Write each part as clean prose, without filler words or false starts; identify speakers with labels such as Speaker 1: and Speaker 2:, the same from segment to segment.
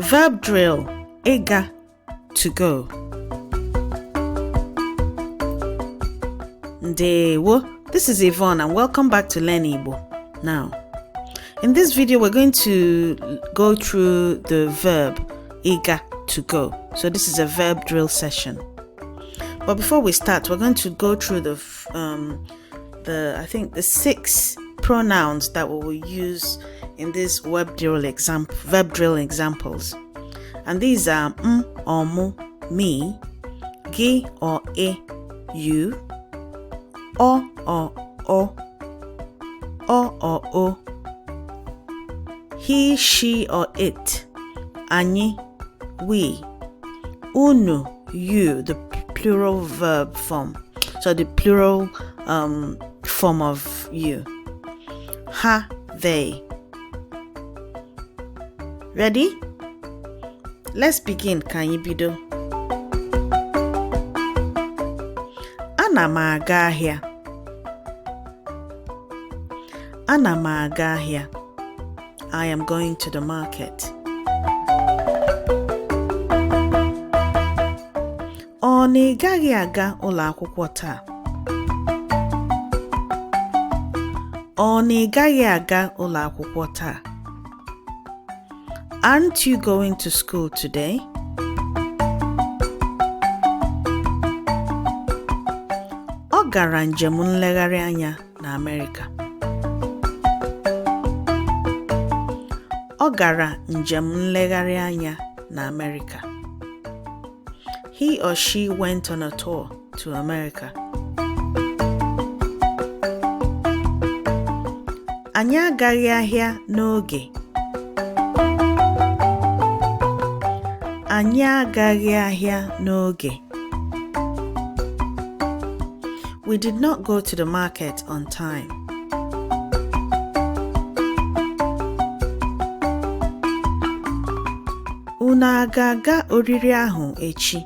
Speaker 1: Verb drill ịga, to go. Ndewo, this is Yvonne and welcome back to Learn Igbo. Now, in this video we're going to go through the verb ịga, to go. So this is a verb drill session. But before we start, we're going to go through the I think the 6 pronouns that we will use in this verb drill examples. And these are m or mu, me, gị or ị, you, ọ or o, ọ or o, he, she or it, anyị, we, unu, you, the plural verb form, so the plural form of you, ha, they. Ready? Let's begin. Ka anyị bido. Ana m aga ahịa. Ana m aga ahịa. I am going to the market. Ọ na ị gaghị aga ụlọ akwụkwọ taa? Ọ na ị gaghị aga ụlọ akwụkwọ taa? Aren't you going to school today? Ọ gara njem nlegharị anya na Amerịka. Ọ gara njem nlegharị anya na Amerịka. He or she went on a tour to America. Anyị agaghị ahịa n'oge. Anyị agaghị ahịa n'oge. We did not go to the market on time. Unu a ga-aga oriri ahụ echi?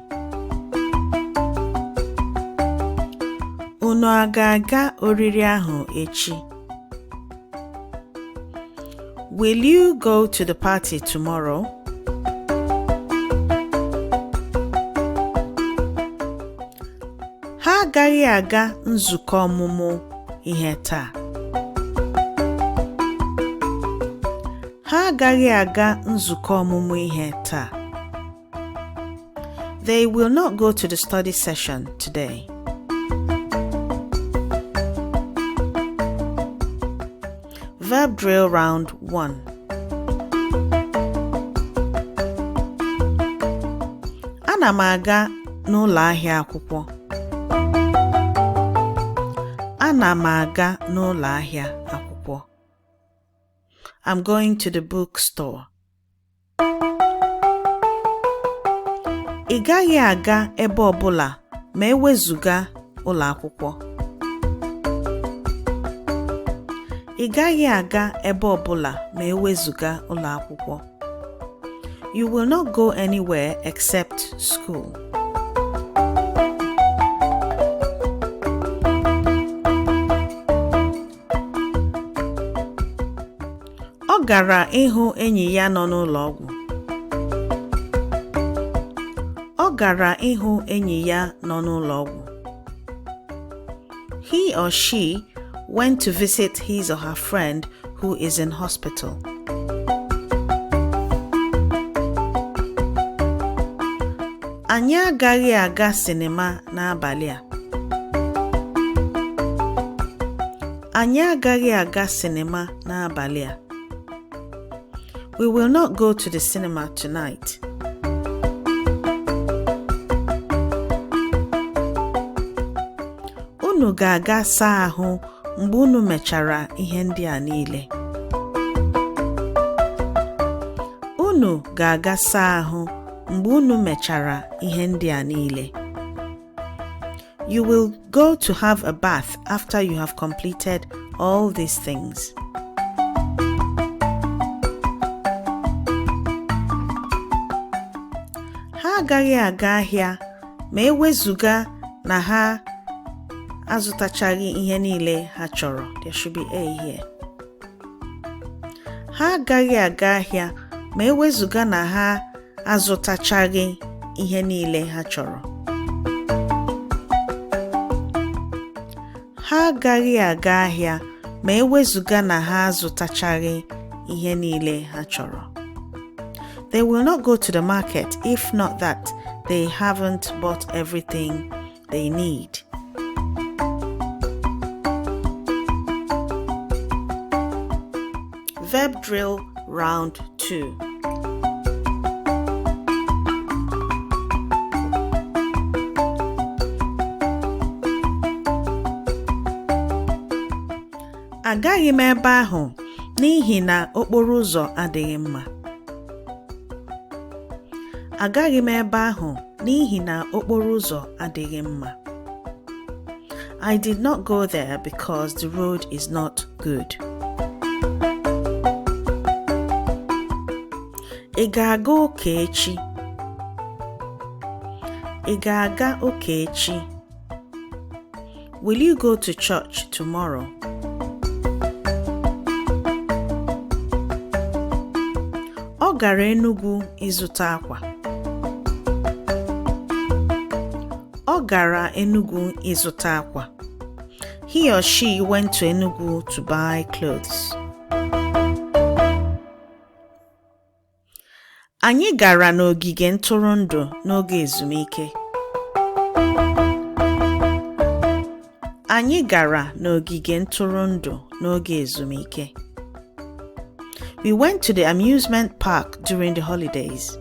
Speaker 1: Unu a ga-aga oriri ahụ echi? Will you go to the party tomorrow? Ha agaghị aga nzukọ ọmụmụ ihe taa. Ha agaghị aga nzukọ ọmụmụ ihe taa. They will not go to the study session today. Verb drill round 1. Ana m aga n'ụlọ ahịa akwụkwọ. Ana m aga n'ụlọ ahịa akwụkwọ. I'm going to the bookstore. Ị gaghị aga ebe ọbụla ma ewezuga ụlọ akwụkwọ. Ị gaghị aga ebe ọbụla ma ewezuga ụlọ akwụkwọ. You will not go anywhere except school. Ọ gara ịhụ enyi ya nọ n'ụlọ ọgwụ. Ọ gara ịhụ enyi ya nọ n'ụlọ ọgwụ. He or she went to visit his or her friend who is in hospital. Anyị agaghị aga sinima n'abalị a. Anyị agaghị aga sinima n'abalị a. We will not go to the cinema tonight. Unu ga-aga saa ahụ mgbe unu mechara ihe ndị a niile. Unu ga-aga saa ahụ mgbe unu mechara ihe ndị a niile. You will go to have a bath after you have completed all these things. Ha agaghị aga ahịa ma ewezuga na ha azụtachaghị ihe niile ha chọrọ. There should be a here. Ha agaghị aga ahịa ma ewezuga na ha azụtachaghị ihe niile ha chọrọ. Ha agaghị aga ahịa ma ewezuga na ha azụtachaghị ihe niile ha chọrọ. They will not go to the market if not that they haven't bought everything they need. Verb drill round 2. Agaghị m ebe ahụ n'ihi na okporo ụzọ adịghị mma. Agaghị m ebe ahụ n'ihi na okporo ụzọ adịghị mma. I did not go there because the road is not good. Ị ga-aga ụka echi? Ị ga-aga ụka echi? Will you go to church tomorrow? Ọ gara Enugu ịzụta akwa. Ọ gara Enugu ịzụta akwa. He or she went to Enugu to buy clothes. Anyị gara n'ogige ntụrụndụ n'oge ezumike. Anyị gara n'ogige ntụrụndụ n'oge ezumike. We went to the amusement park during the holidays.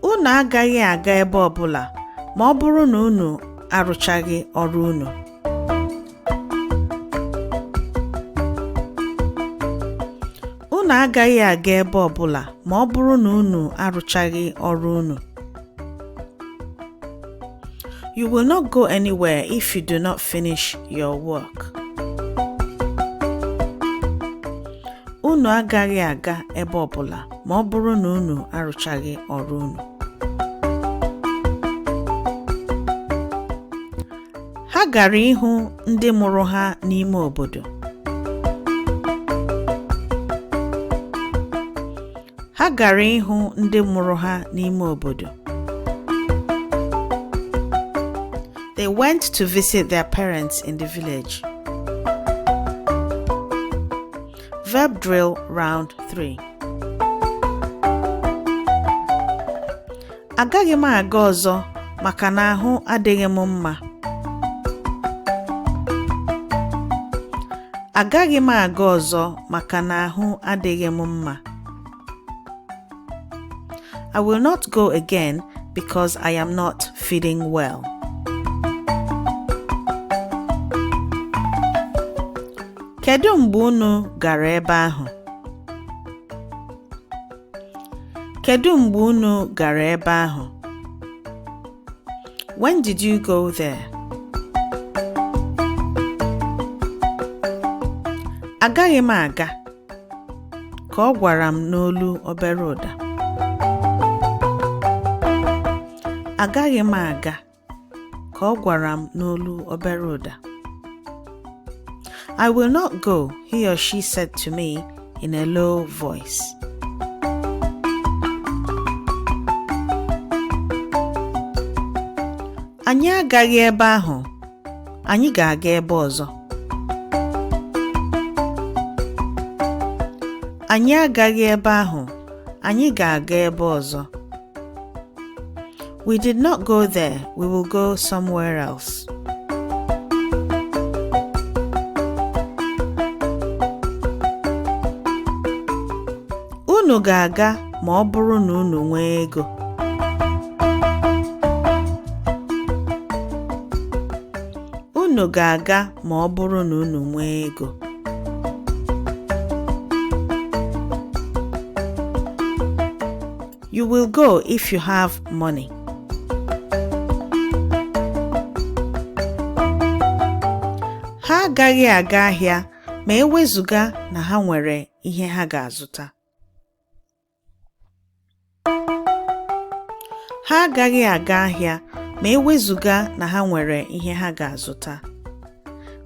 Speaker 1: Unu agaghị aga ebe ọbụla ma ọ bụrụ na unu arụchaghị ọrụ unu. Unu agaghị aga ebe ọbụla ma ọ bụrụ na unu arụchaghị ọrụ unu. You will not go anywhere if you do not finish your work. Unu agaghị aga ebe ọbụla ma ọ bụrụ na unu arụchaghị ọrụ unu. Ha gara ịhụ ndị mụrụ ha n'ime obodo. Ha gara ịhụ ndị mụrụ ha n'ime obodo. They went to visit their parents in the village. Verb drill round 3. Agaghị m aga ọzọ maka na ahụ adịghị m mma. Agaghị m aga ọzọ maka na ahụ adịghị m mma. I will not go again because I am not feeling well. Kedu mgbe unu gara ebe ahụ? Kedu mgbe unu gara ebe ahụ? When did you go there? Agaghị m aga, ka ọ gwara m n'olu obere ụda. Agaghị m aga, ka ọ gwara m n'olu obere ụda. I will not go, he or she said to me in a low voice. Anyị agaghị ebe ahụ, anyị ga-aga ebe ọzọ. Anyị agaghị ebe ahụ, anyị ga-aga ebe ọzọ. We did not go there, we will go somewhere else. Unu ga-aga ma ọ bụrụ na unu nwee ego. Unu ga-aga ma ọ bụrụ na unu nwee ego. You will go if you have money. Ha agaghị aga ahịa ma ewezuga na ha nwere ihe ha ga-azụta. Ha agaghị aga ahịa ma ewezuga na ha nwere ihe ha ga-azụta.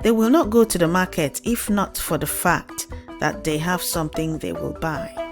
Speaker 1: They will not go to the market if not for the fact that they have something they will buy.